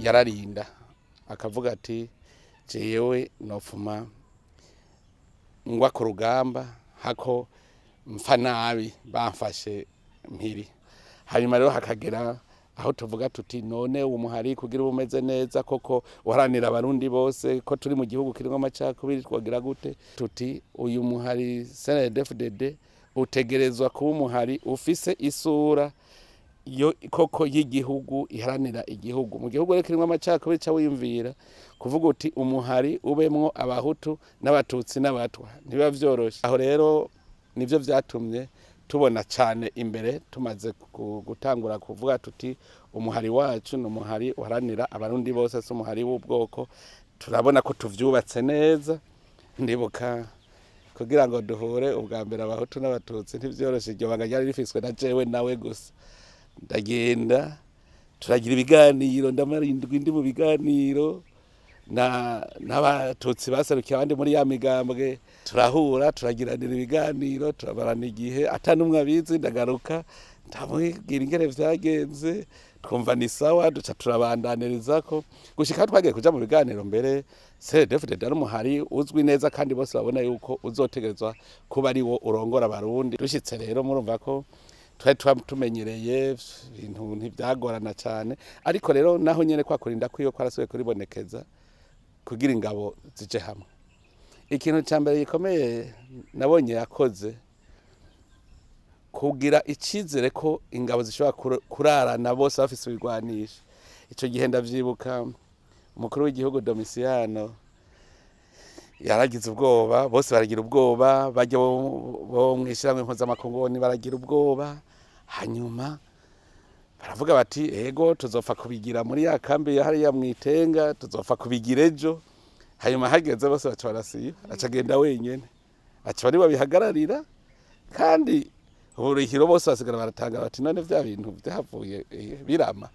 Yararinda akavuga ati: "Jewe nofuma ngwa ku rugamba hako mpfa nabi bamfashe mpiri." Hanyuma rero hakagera aho tuvuga tuti: "None uwo muhari kugira ube umeze neza koko, uharanira Abarundi bose, ko turi mu gihugu kirimwo amacakubiri, twogira gute?" Tuti: "Uyu muhari CNDD-FDD utegerezwa kuba umuhari ufise isura yo koko y'igihugu, iharanira igihugu." Mu gihugu rero kirimwo amacakubiri, ca wiyumvira kuvuga uti umuhari ubemwo Abahutu n'Abatutsi n'Abatwa, ntibiba vyoroshe. Aho rero nivyo vyatumye tubona cane imbere, tumaze gutangura kuvuga tuti: "Umuhari wacu ni umuhari uharanira Abarundi bose, si umuhari w'ubwoko." Turabona ko tuvyubatse neza. Ndibuka kugira ngo duhure ubwa mbere Abahutu n'Abatutsi ntivyoroshe. Iryo banga ryari rifiswe na jewe nawe gusa. Ndagenda, turagira ibiganiro, ndamara indwi ndi mu biganiro na n'Abatutsi baserukiye abandi muri ya migambwe. Turahura, turagiranira ibiganiro, turamarana igihe ata n'umwe abizi. Ndagaruka, ndamubwira ingene vyagenze, twumva ni sawa, duca turabandaniririzako gushika aho twagiye kuja mu biganiro. Mbere CNDD-FDD ari umuhari uzwi neza, kandi bose babona yuko uzotegerezwa kuba ari wo urongora Abarundi. Dushitse rero, murumva ko twari tumenyereye ibintu, ntivyagorana cane. Ariko rero naho nyene kwa kurinda kwiwe kwarasubiye kuribonekeza kugira ingabo zije hamwe. Ikintu ca mbere gikomeye nabonye yakoze, kugira icizere ko ingabo zishobora kurarana bose bafise ibigwanisho. Ico gihe ndavyibuka, umukuru w'igihugu Domisiyano yaragize ubwoba, bose baragira ubwoba, barya bo mw'ishirahamwe mpuzamakungu baragira ubwoba. Hanyuma baravuga bati: "Ego, tuzopfa kubigira muri ya kambi ya hariya mw'Itenga, tuzopfa kubigira ejo." Hanyuma hageze, bose baca barasiba, aca agenda wenyene, aca bari babihagararira. Kandi uburuhiro bose basigara baratanga bati: "None vya bintu vyahavuye birama?"